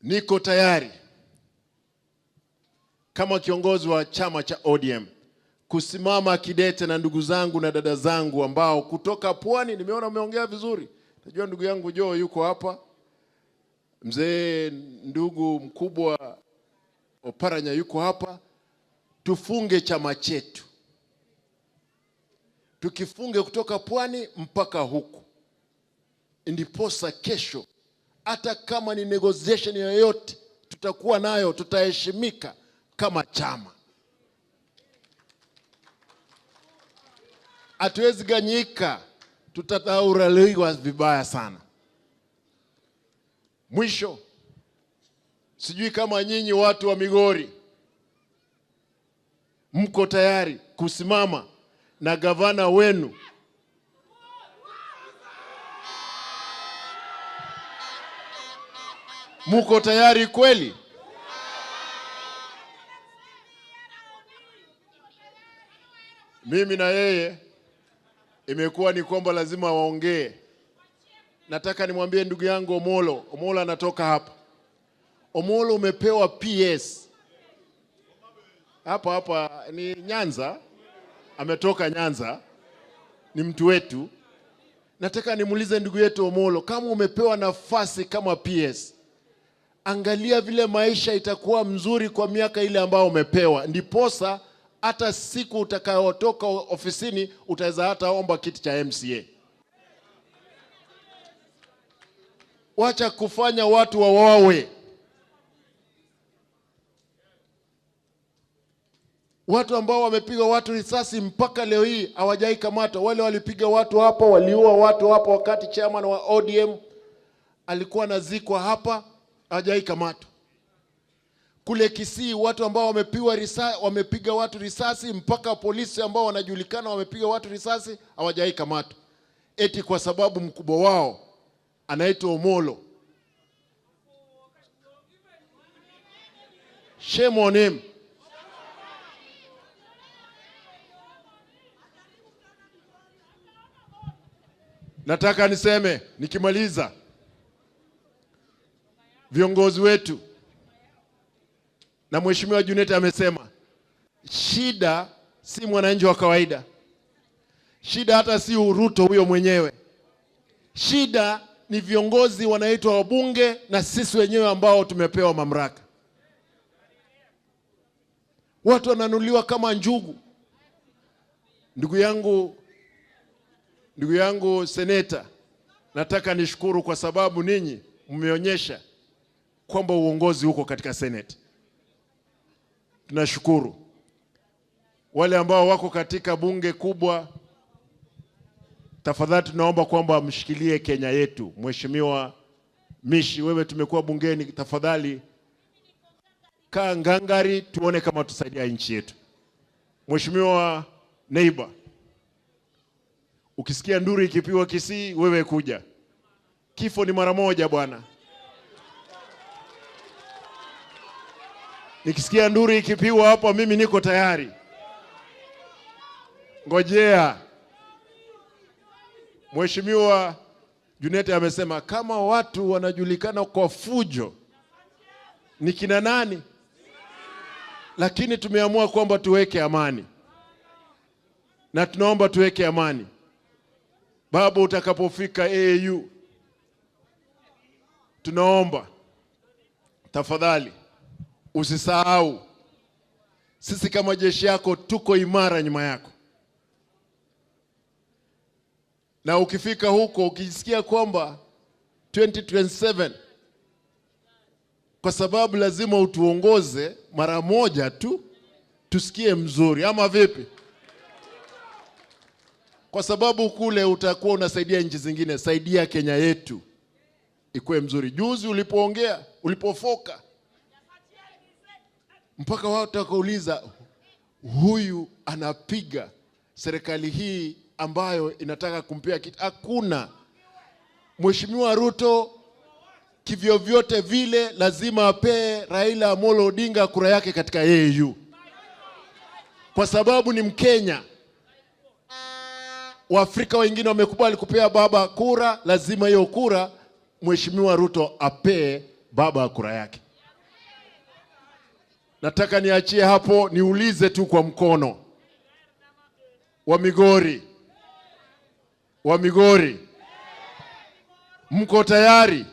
Niko tayari kama kiongozi wa chama cha ODM kusimama kidete na ndugu zangu na dada zangu ambao kutoka pwani. Nimeona umeongea vizuri. Najua ndugu yangu Joe yuko hapa, mzee ndugu mkubwa Oparanya yuko hapa. Tufunge chama chetu, tukifunge kutoka pwani mpaka huku, ndiposa kesho hata kama ni negotiation yoyote tutakuwa nayo, tutaheshimika kama chama. Hatuwezi ganyika, tutadhauraliwa vibaya sana. Mwisho, sijui kama nyinyi watu wa Migori mko tayari kusimama na gavana wenu Muko tayari kweli? Mimi na yeye imekuwa ni kwamba lazima waongee. Nataka nimwambie ndugu yangu Omolo. Omolo anatoka hapa. Omolo, umepewa PS hapa hapa ni Nyanza, ametoka Nyanza, ni mtu wetu. Nataka nimuulize ndugu yetu Omolo, kama umepewa nafasi kama PS, angalia vile maisha itakuwa mzuri kwa miaka ile ambayo umepewa, ndiposa hata siku utakayotoka ofisini utaweza hata omba kiti cha MCA. Wacha kufanya watu wawawe. Watu ambao wamepiga watu risasi mpaka leo hii hawajaikamatwa. Wale walipiga watu hapa, waliua watu hapa wakati chairman wa ODM alikuwa anazikwa hapa, hawajaikamatwa. Kule Kisii watu ambao wamepiga watu risasi mpaka polisi ambao wanajulikana wamepiga watu risasi hawajaikamatwa. Eti kwa sababu mkubwa wao anaitwa Omolo. Shame on him. Nataka niseme nikimaliza, viongozi wetu na Mheshimiwa Junet amesema shida si mwananchi wa kawaida, shida hata si Ruto huyo mwenyewe, shida ni viongozi wanaitwa wabunge na sisi wenyewe ambao tumepewa mamlaka. Watu wananuliwa kama njugu. Ndugu yangu seneta, nataka nishukuru kwa sababu ninyi mmeonyesha kwamba uongozi uko katika Senate. Tunashukuru. Wale ambao wako katika bunge kubwa, tafadhali tunaomba kwamba mshikilie Kenya yetu. Mheshimiwa Mishi, wewe tumekuwa bungeni, tafadhali kaa ngangari tuone kama tusaidia nchi yetu. Mheshimiwa neighbor, ukisikia nduri ikipigwa Kisii, wewe kuja. Kifo ni mara moja bwana. Nikisikia nduri ikipigwa hapa mimi niko tayari. Ngojea. Mheshimiwa Junet amesema kama watu wanajulikana kwa fujo ni kina nani? Lakini tumeamua kwamba tuweke amani. Na tunaomba tuweke amani. Babu, utakapofika AU, tunaomba tafadhali usisahau sisi kama jeshi yako tuko imara nyuma yako. Na ukifika huko ukisikia kwamba 2027, kwa sababu lazima utuongoze mara moja tu tusikie mzuri, ama vipi? Kwa sababu kule utakuwa unasaidia nchi zingine, saidia Kenya yetu ikuwe mzuri. Juzi ulipoongea, ulipofoka, mpaka watu wakauliza huyu anapiga serikali hii ambayo inataka kumpea kitu. Hakuna. Mheshimiwa Ruto kivyovyote vile lazima apee Raila Amolo Odinga kura yake katika AU, kwa sababu ni Mkenya. Waafrika wengine wamekubali kupea baba kura, lazima hiyo kura Mheshimiwa Ruto apee baba kura yake. Nataka niachie hapo, niulize tu kwa mkono wa Migori, wa Migori, mko tayari?